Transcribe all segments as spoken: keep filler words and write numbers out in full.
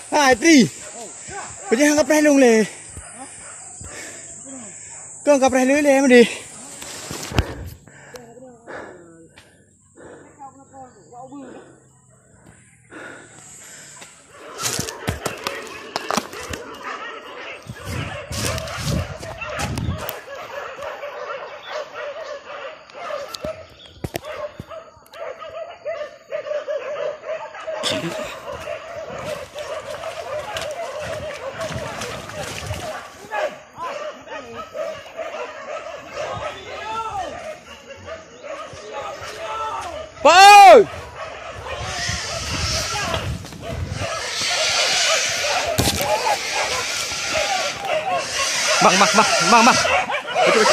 Hai, Tri. Peue nyang ka preh lôn lé? Kau ka preh lôn lé, Mudi? Poi! Bang, bang, bang, bang, bang. Betul, betul.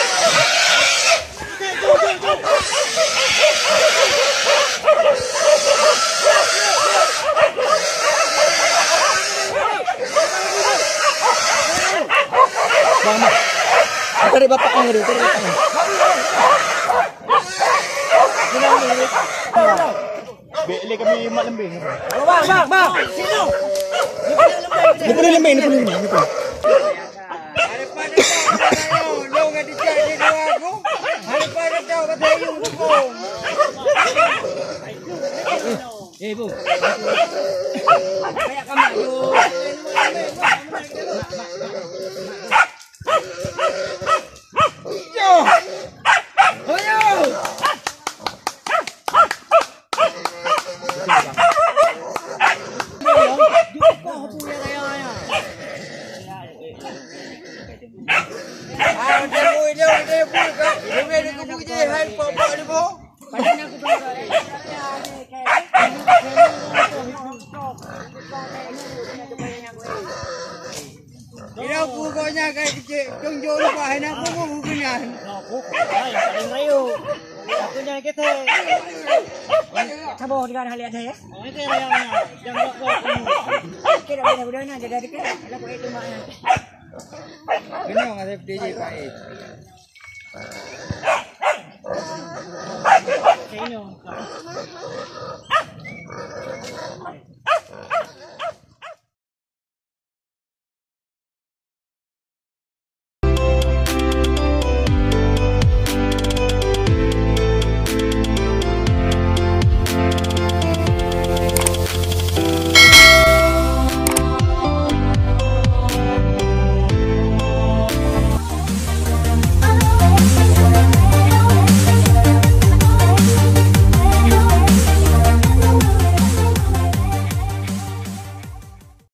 Bang, bang. Cari bapak ang tadi, cari bapak ang. Bek lé kami mat lembing. Bang, bang, bang. Sini. Ni pun lembing, ni pun lembing, ni pun. Daripada tau kata ayong, long ka dijak di dua aku. Daripada tau kata ayong dukung. Eh, Bu. Kayak kamu, Bu. Yo. Ayo. Ina pokoknya kai kecil, tunjuk lupa ina pokok bukan. Nah, pokok, hai, paling rayu. Aku jangan kete. Sabar dengan hal ada ya. Oke, rayanya. Jangan buat-buat. Oke, dah boleh, udah nak jadi dekat. Kalau kau itu makna. Kenapa ada P J K I? Kaino.